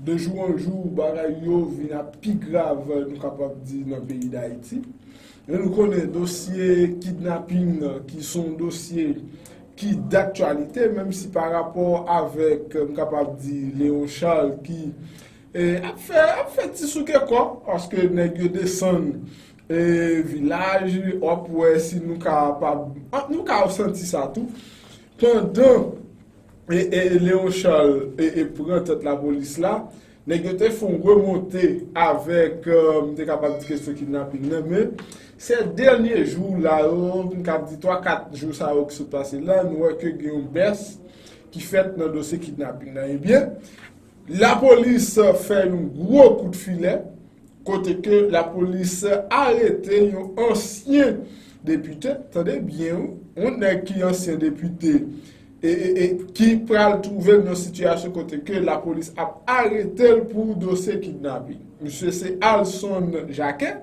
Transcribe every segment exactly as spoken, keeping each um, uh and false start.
De jou an jou, bagay yo vin ap pi grav, nou kapab di, nan peyi Dayiti. E nou konnen dosye kidnaping nan, ki se yon dosye ki daktyalite, menm si pa rapò avèk, m kapab di, Léon Charles, ki, e, ap fè, ap fè ti souke kò, paske nèg yo desann, e, vilaj, w ap wè si nou kapab, nou ka santi sa tou. Pandan e, e, Léon Charles e, e pran tèt lapolis la, nèg yo te fè yon remonte avèk, e, m te kapab di kesyon kidnaping nan, men se dènye jou la yo, m kab di twa kat jou sa yo ki sot pase la, nou wè ke gen yon bès ki fèt nan dosye kidnaping nan. Ebyen, lapolis fè yon gwo kout filè, kote ke lapolis arete yon ansyen depite, tande byen, wi, yon nèg ki ansyen depite, e, e, e ki pral twouve l nan sitiyasyon kote ke lapolis ap arete l pou dosye kidnaping. Misye se Alson Jacquet.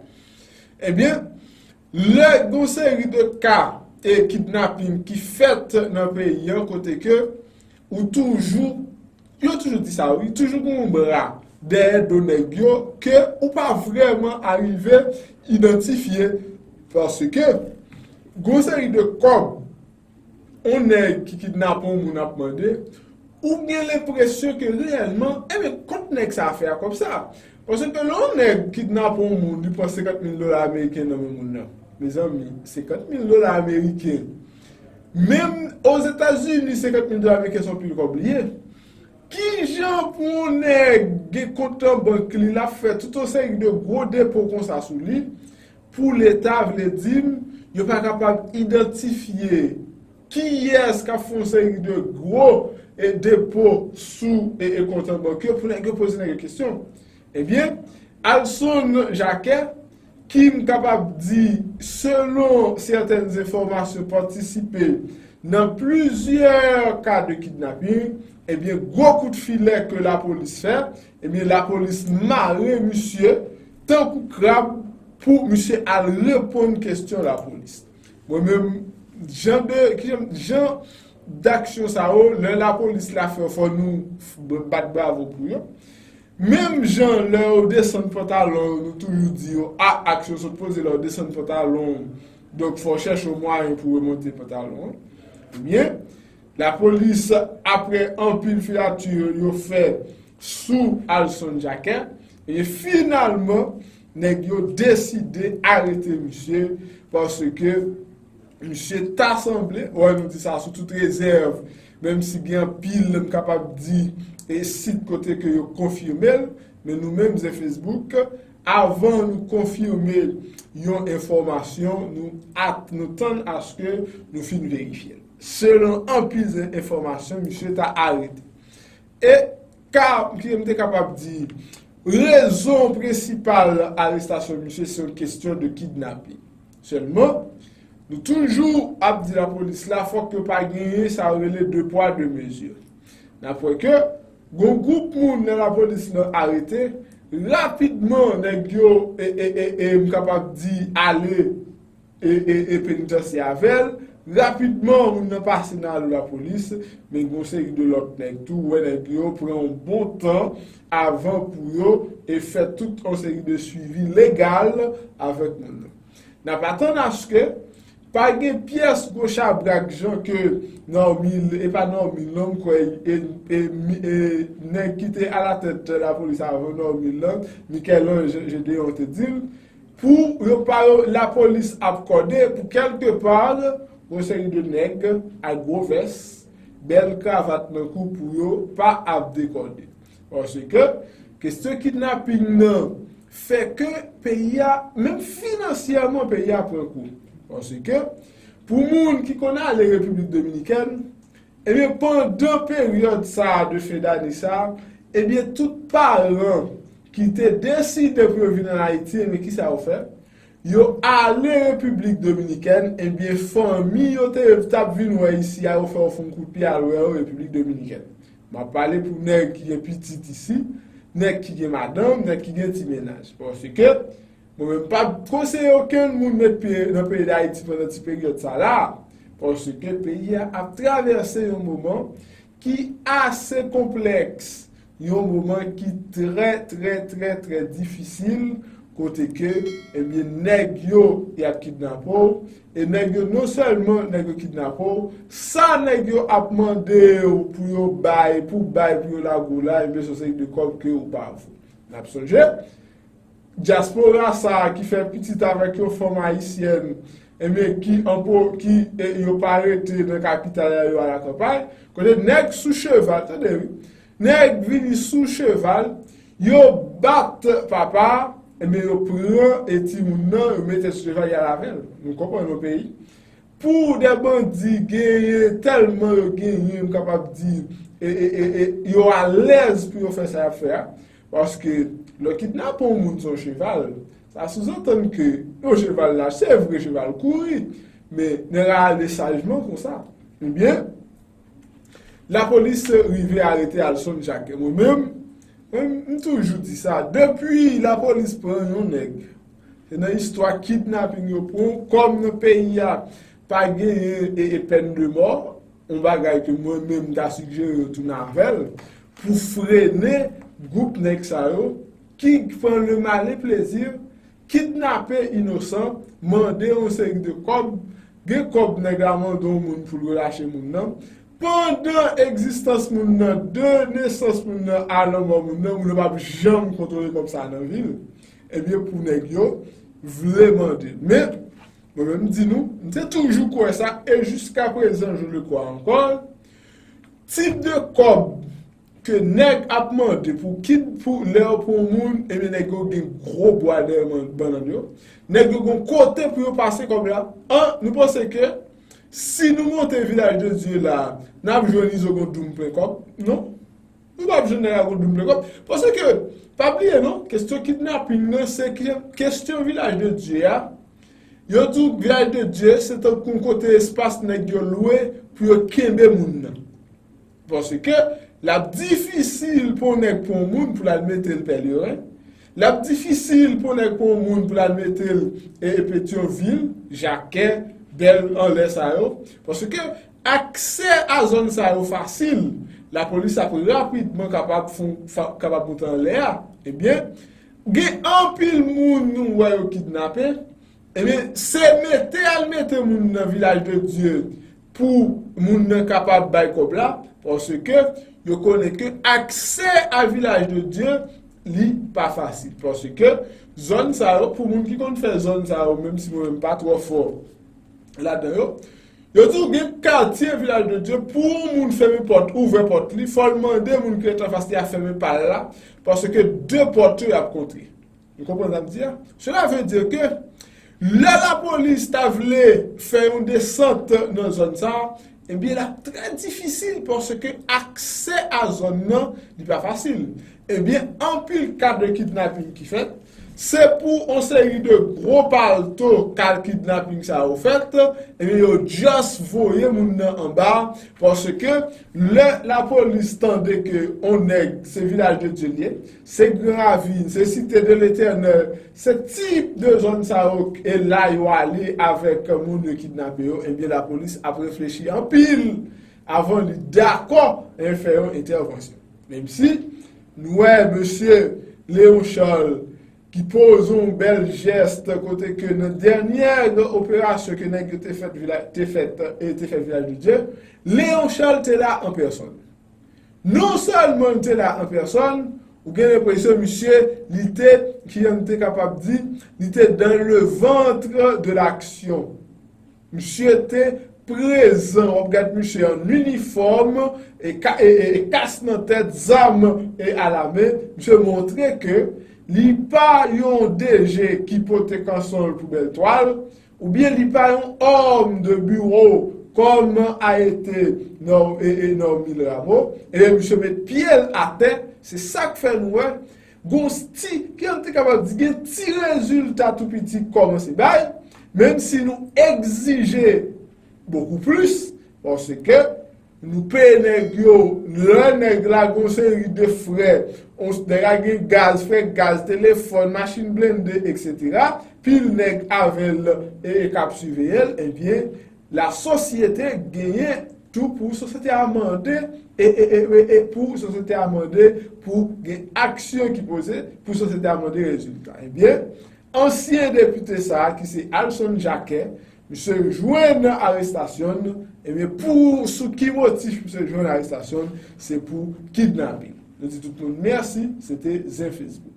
Ebyen, lè gon seri de ka e kidnaping ki fèt nan peyi an, kote ke ou toujou, yo toujou di sa, wi, toujou gon yon bra dèyè do nèg yo ke ou pa vrèman arive idantifye, paske gon seri de kòb yon nèg ki kidnape yon moun ap mande, ou gen lenpresyon ke reyèlman, ebyen, kòt nèg sa a fè a kòb sa? Paske lè yon nèg kidnape yon moun, li pran senkant mil dola ameriken nan men moun nan. Mezanmi, senkant mil dola ameriken. Menm Ozetazini, senkant mil dola ameriken se yon pil kòb li ye. Kijan pou yon nèg gen kont nan bank li, l ap fè tout yon seri de gwo depo konsa sou li, pou Leta, vle di m, yo pa kapab idantifye kiyès k ap fè yon seri de gwo, e, depo sou, e, e, kont nan bank yo, pou nèg yo poze nèg yo kesyon? Ebyen, Alson Jacquet, ki m kapab di, selon sètèn enfòmasyon, patisipe nan plizyè ka de kidnaping, ebyen, gwo kout filè ke lapolis fè, ebyen, lapolis mare misye tankou krab pou misye al reponn kesyon lapolis. Mwen menm, jan de, ki jan, jan daksyon sa yo, lè lapolis la fè, fò nou f-, bat bravo pou yo. Menm jan lè yo desann pantalon yo, nou toujou di yo, a, aksyon sot poze lè yo desann pantalon, donk fò w chèche yon mwayen pou remonte pantalon an. Ebyen, lapolis, apre anpil fiyati yo fè sou Alson Jacquet, e finalman, nèg yo deside arete misye, paske misye ta sanble, wè, nou di sa sou tout rezèv, menm si gen anpil, m kapab di, e sit kote ke yo konfime l, men nou menm, Zen Facebook, avan nou konfime yon enfòmasyon, nou at-, nou tann aske nou fin verifye l. Selon anpil zen-, enfòmasyon, misye ta arete. E ka, ki m te kapab di, rezon prensipal arestasyon misye se yon kesyon de kidnaping. Sèlman, nou toujou ap di lapolis la, fòk yo pa genyen sa yo rele de pwa, de mezi. N ap wè ke gon gwoup moun nan lapolis nan arete, rapidman nèg yo, e, e, e, e, m kapab di, ale e, e, e penitansye avè l. Rapidman, moun nan pase nan alo lapolis, men gen yon seri de lòt nèg tou, ou wè nèg yo pran yon bon tan avan pou yo e fè tout yon seri de swivi legal avèk moun nan. N ap atann aske pa gen pyès gwo chabrak jan ke Normil, e pa Normil non, m kwè, e, e, e nèg ki te alatèt lapolis avan Normil lan, Michel-Ange Gédéon te di l, pou yo pa yo, lapolis ap kòde pou kèlkepa yon seri de nèg ak gwo vès, bèl kravat nan kou pou yo pa ap dekòde. Paske kesyon kidnaping nan fè ke peyi a, menm finansyèman, peyi a pran kou. Paske pou moun ki konn ale Repiblik Dominikèn, ebyen, pandan peryòd sa a de fen dane sa a, ebyen, tout paran ki te deside pou yo vin ann Ayiti, ebyen, kisa yo fè? Yo ale Repiblik Dominikèn, ebyen, fanmi yo te, t ap vin wè isi a, yo fè yo fè yon kout pye al wè yo Repiblik Dominikèn. M ap pale pou nèg ki gen pitit isi, nèg ki gen madanm, nèg ki gen ti mennaj. Paske mwen menm, m p ap konseye okenn moun met pye nan peyi Dayiti pandan ti peryòd sa la, paske peyi a ap travèse yon moman ki ase konplèks yon moman ki trè, trè, trè, trè difisil, kote ke, ebyen, nèg yo, y ap kidnape w, e nèg yo, non sèlman nèg yo kidnape w, sa nèg yo ap mande w pou yo bay, pou bay, pou yo lage w la, ebyen, se yon seri de kòb ke ou pa vo. N ap sonje, dyaspora sa a ki fè pitit avèk yon fanm ayisyèn, ebyen, ki anpo, ki, e, yo pa rete nan kapital la, yo al akanpay, kote nèg sou cheval, tande wi, nèg vini sou cheval, yo bat papa, ebyen, yo pran e timoun nan, yo mete sou cheval, y al avè l. Nou konprann yon peyi. Pou de bandi genyen, tèlman yo genyen, m kapab di, e, e, e, e, yo alèz pou yo fè sa y ap fè a. Paske lè w kidnape yon moun sou yon cheval, sa souzantann ke yon cheval la, se vre cheval kouri, men nèg la ale sajman konsa. Ebyen, lapolis rive arete Alson Jacquet. Mwen menm, mwen, m toujou di sa, depi lapolis pran yon nèg, se nan istwa kidnaping yo pran w, kòm nan peyi a pa genyen e, e pèn de mò, yon bagay ke mwen menm m ta sijere yo tounen avè l, pou frennen gwoup nèg sa yo ki pran le malin plaisir, kidnape inosan, mande yon seri de kòb, gen kòb nèg la mande yon moun pou l relache moun nan, pandan egzistans moun nan, de nesans moun nan a lanmò moun nan, moun nan p ap janm kontwole kòb sa nan vi l. Ebyen, pou nèg yo vle mande l. Men, mwen menm, m di nou, m te toujou kwè sa, e jiskaprezan, je le crois encore, tip de kòb ke nèg ap mande pou kit, pou lè yo pran yon moun, ebyen, nèg yo gen gwo bwa dèyè man-, bannann yo. Nèg yo gen kote pou yo pase kòb la. An, nou panse ke si nou monte Vilaj de Dye la, n ap jwenn Izo gon doum plen kòb? Non. Nou p ap jwenn nèg la gon doum plen kòb. Paske, pa bliye non, kesyon kidnaping nan, se ke-, kesyon Vilaj de Dye a. Yo di w Vilaj de Dye, se tankou yon kote espas nèg yo lwe pou yo kenbe moun nan. Paske l ap difisil pou yon nèg pran yon moun pou l al mete l Pèleren. L ap difisil pou yon nèg pran yon moun pou l al mete l e, e Petyonvil, Jakè, Bèl anlè sa yo. Paske aksè a zòn sa yo fasil. Lapolis ap rapidman kapab fon, fa, kapab monte anlè a. Ebyen, gen anpil moun nou wè yo kidnape. Ebyen, se mete al mete moun nan Vilaj de Dye pou moun nan kapab bay kòb la, paske yo konnen ke aksè a Vilaj de Dye, li pa fasil. Paske zòn sa yo, pou moun ki konn fè zòn sa yo, menm si mwen menm pa twò fò ladan yo, yo di w gen katye Vilaj de Dye, pou yon moun fèmen pòt, ouvè pòt li, fò l mande moun ki ret anfas li a fèmen pa l la, paske de pòt yo y ap kontre. Nou konprann sa m di a? Cela veut dire que lè lapolis ta vle fè yon desant nan zòn sa a, ebyen, l ap trè difisil paske aksè a zòn nan, li pa fasil. Ebyen, anpil ka de kidnaping ki fèt, se pou yon seri de gwo palto ka kidnaping sa yo fèt, ebyen, yo just voye moun nan anba, paske lè lapolis tande ke yon nèg se Vilaj de Dye li ye, se Gran Ravin, se Site de Letènèl, se tip de zòn sa yo, e la yo ale avèk moun yo kidnape yo, ebyen, lapolis ap reflechi anpil avan li dakò, e, fè yon entèvansyon. Menm si nou wè mesye Léon Charles ki poze yon bèl jès kote ke nan dènyè operasyon ke nèg yo te fèt Vila-, te fèt, e te fèt Vilaj de Dye, Léon Charles te la an pèsòn. Non sèlman l te la an pèsòn, ou gen lenpresyon misye, li te, ki jan n te kapab di, li te dans le ventre de l'action. Misye te prezan, w ap gad misye an inifòm, e ka-, e, e, e kas nan tèt, zam e alamen. Misye montre ke li pa yon D G ki pote kanson l pou bèl twal, oubyen li pa yon homme de bureau kòm a été Nor-, e, e Normil Rameau, e misye met pye l atè, se sa k fè nou wè gon ti, ki an te kapab di, gen ti rezilta tou piti k kòmanse bay, menm si nou egzije beaucoup plus, paske nou peye nèg yo, lè nèg la gon seri de frè, on, nèg la gen gaz, frè gaz, telefòn, machin blende, etsetera, pil nèg avè l e, e k ap siveye l, ebyen, lasosyete genyen tou pou sosyete a mande e, e, e, e, e pou sosyete a mande pou gen aksyon ki poze pou sosyete a mande rezilta. Ebyen, ansyen depite sa a ki se Alson Jacquet, misye jwenn arestasyon l, ebyen pou sou ki motif misye jwenn arestasyon l, se pou kidnaping. Nou di tout moun mèsi, se te Zen Facebook.